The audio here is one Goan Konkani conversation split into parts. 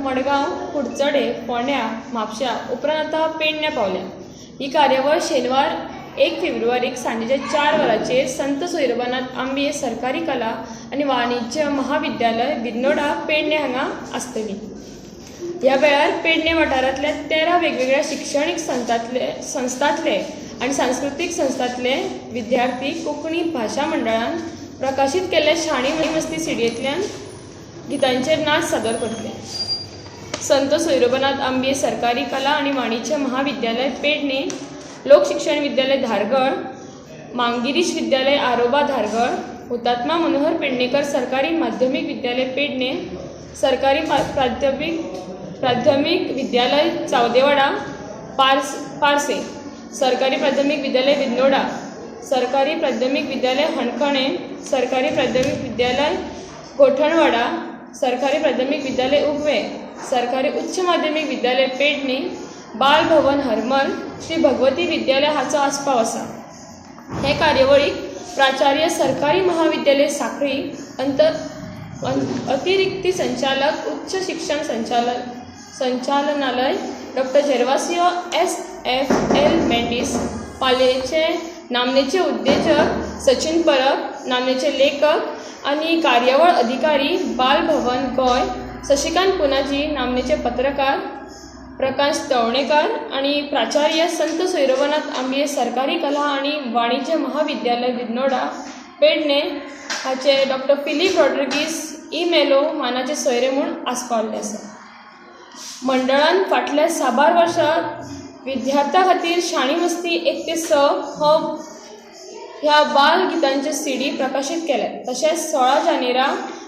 मडगांव, कुडचडे, फोंड्या, म्हापश्या उपरांत आतां पेडण्यां पावल्या. ही कार्यावळ शेनवार 1 फेब्रुवारीक सांजेच्या 4 वरांचेर संत सोयरोबानाथ आंबे सरकारी कला आनी वाणिज्य महाविद्यालय, विर्नोडा, पेडणे हांगा आसतली. ह्या वेळार पेडणे वाठारांतल्या 13 वेगवेगळ्या शिक्षणीक संस्थांतले आनी सांस्कृतीक संस्थांतले विद्यार्थी कोंकणी भाशा मंडळान प्रकाशीत केल्ल्या शाणी मस्ती सिडयेंतल्यान गितांचेर नाच सादर करतले. संत सोयरोबानाथ आंबे सरकारी कला आनी वाणिज्य महाविद्यालय, पेडणे, लोक शिक्षण विद्यालय, धारगळ, मांगिरीश विद्यालय, आरोबा, धारगळ, हुतात्मा मनोहर पेडणेकर सरकारी माध्यमीक विद्यालय, पेडणे, सरकारी प्राथमीक प्राथमीक विद्यालय, चावदेवाडा, पार्से, सरकारी प्राथमीक विद्यालय, विर्नोडा, सरकारी प्राथमीक विद्यालय, हणखणे, सरकारी प्राथमीक विद्यालय, गोठणवाडा, सरकारी प्राथमीक विद्यालय, उगवे, सरकारी उच्च माध्यमीक विद्यालय, पेडणे, बाल भवन, हरमल, श्री भगवती विद्यालय हाचो आस्पाव आसा. हे कार्यावळीक प्राचार्य, सरकारी महाविद्यालय, साखळी, अतिरिक्त संचालक, उच्च शिक्षण संचालनालय, डॉक्टर जेर्वासियो एस.एफ.एल. मेंडीस, पालयेचे नामनेचे उद्देजक सचिन परब, नामनेचे लेखक आनी कार्यावळ अधिकारी, बाल भवन, गोंय, शशिकांत पुनाजी, नामनेचे पत्रकार प्रकाश तवणेकर आनी प्राचार्य, संत सोयरोबानाथ आंबे सरकारी कला आनी वाणिज्य महाविद्यालय, विर्नोडा, पेडणे हाचे डॉक्टर फिलीप रॉड्रिगीस ई मेलो मानाचे सोयरे म्हूण आस्पावल्ले आसा. मंडळान फाटल्या साबार वर्सां विद्यार्थ्यां खातीर शाणी मस्ती 1 ते 6 हो ह्या बाल गितांचे सीडी प्रकाशीत केल्यात. तशेंच 16 जानेरा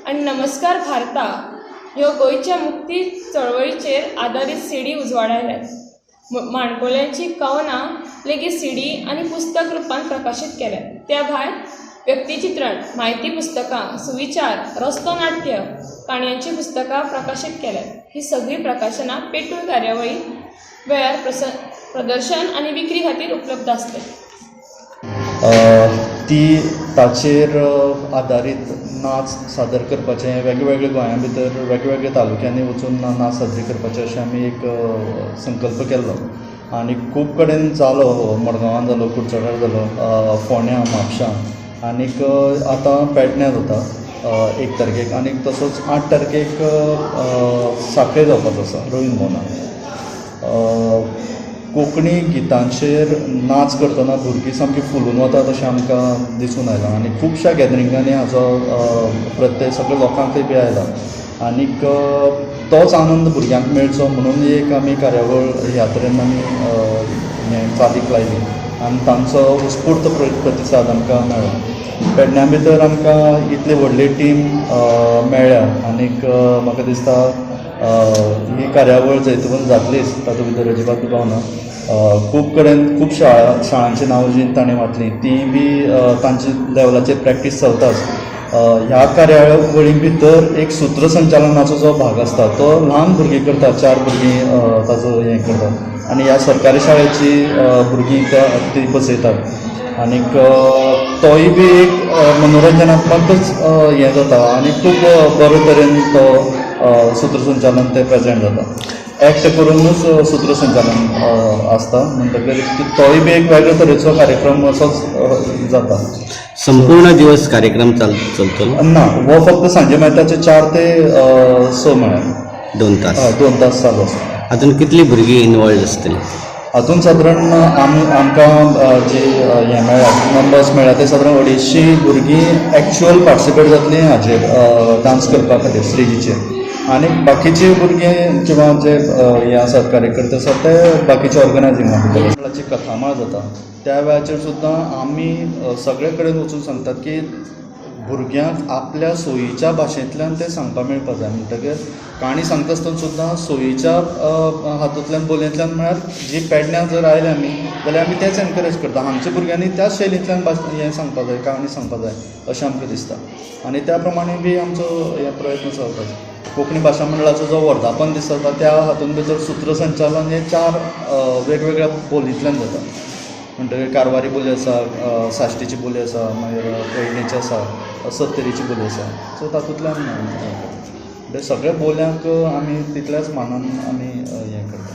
आनी नमस्कार भारता ह्यो गोंयच्या मुक्ती चळवळीचेर आदारीत सीडी उजवाडायल्यात. माणकुल्यांची कवनां लेगीत सीडी आनी पुस्तक रुपान प्रकाशीत केल्यात. त्या भायर व्यक्तिचित्रण, म्हायती पुस्तकां, सुविचार, रस्तो नाट्य, काणयांचीं पुस्तकां प्रकाशीत केल्यात. ही सगळीं प्रकाशनां पेटूल कार्यावळी वेळार प्रदर्शन आनी विक्री खातीर उपलब्ध आसतलीं. ती ताचेर आदारीत नाच सादर करपाचें, वेगवेगळे गोंया भितर वेगवेगळे तालुक्यांनी वचून नाच सादरी करपाचे अशें आमी एक संकल्प केल्लो आनी खूब कडेन जालो. मडगांवान जालो, कुडचड्यार जालो, फोंड्यां, म्हापशां आनीक आतां पेडण्यां जाता 1 तारखेक आनी तसोच 8 तारखेक साखळे जावपाचो आसा रवींद्र भवनान. कोंकणी गितांचेर नाच करतना भुरगीं सामकीं फुलून वतात अशें आमकां दिसून आयलां आनी खुबश्या गॅदरिंगांनी हाजो प्रत्यय सगळ्या लोकांकय बी आयला आनीक तोच आनंद भुरग्यांक मेळचो म्हणून एक आमी कार्यावळ ह्या तरेन आमी हें चालीक लायली आनी तांचो उत्स्फूर्त प्रतिसाद आमकां मेळ्ळो. पेडण्यां भितर आमकां इतली व्हडली टीम मेळ्ळ्या आनीक म्हाका दिसता ही कार्यावळ जैतवंत जातलीच, तातूंत भितर अजिबात दुबाव ना. खूब कडेन खूब शाळांची नांवां जीं ताणें वाचलीं तीं बी तांचे लेवलाचेर प्रॅक्टीस चलताच. ह्या कार्यावळी भितर एक सुत्रसंचालनाचो जो भाग आसता तो ल्हान भुरगीं करतात, चार भुरगीं ताजो हें करतात आनी ह्या सरकारी शाळेची भुरगीं ती बसयतात आनीक तोय बी एक मनोरंजनात्मकच हें जाता आनी खूब बरे तरेन तो सुत्रसंचालन तें प्रेजेंट जाता. एक्ट करुनूच सुत्रसंचालन आसता म्हणटकीर तोय बी एक वेगळे तरेचो कार्यक्रम असोच जाता. संपूर्ण दिवस कार्यक्रम चलतलो? ना, हो फक्त सांजे मायताचे 4 ते 6 म्हळ्यार 2 तास. हय, 2 तास चालू आसता. हातून कितली भुरगीं इनवॉल्ड आसतली? हातून सादारण आमकां जे हें मेळ्ळा, नंबर्स मेळ्ळा, ते सादारण 250 भुरगीं एक्चुअल पार्टिसिपेट जातलीं हाजेर, डांस करपा खातीर स्टेजीचेर आनी बाकीची भुरगीं किंवा जे हे आसात, कार्यकर्ते आसात, ते बाकीचे ऑर्गनायजिंगा भितर. मंडळाची कथामाळ जाता त्या वेळाचेर सुद्दां आमी सगळे कडेन वचून सांगतात की भुरग्यांक आपल्या सोयीच्या भाशेंतल्यान तें सांगपाक मेळपाक जाय. म्हणटकीर काणी सांगता आसतना सुद्दां सोयीच्या हातूंतल्यान, बोलयेंतल्यान, म्हळ्यार जी पेडण्यां जर आयले आमी जाल्यार आमी तेच एनकरेज करता. हांगच्या भुरग्यांनी त्याच शैलींतल्यान भास हें सांगपाक जाय, काणी सांगपाक जाय अशें आमकां दिसता आनी त्या प्रमाणे बी आमचो हे प्रयत्न चलता. कोंकणी भाशा मंडळाचो जो वर्धापन दीस जाता त्या हातूंत भितर सुत्रसंचालन हें चार वेगवेगळ्या बोलींतल्यान जाता. म्हणटकीर कारवारी बोली आसा, साश्टीची बोली आसा, मागीर पेडणेची आसा, सत्तरीची बोली आसा, सो तातूंतल्यान ते सगळ्या बोलयांक आमी तितल्याच मानान आमी हें करता.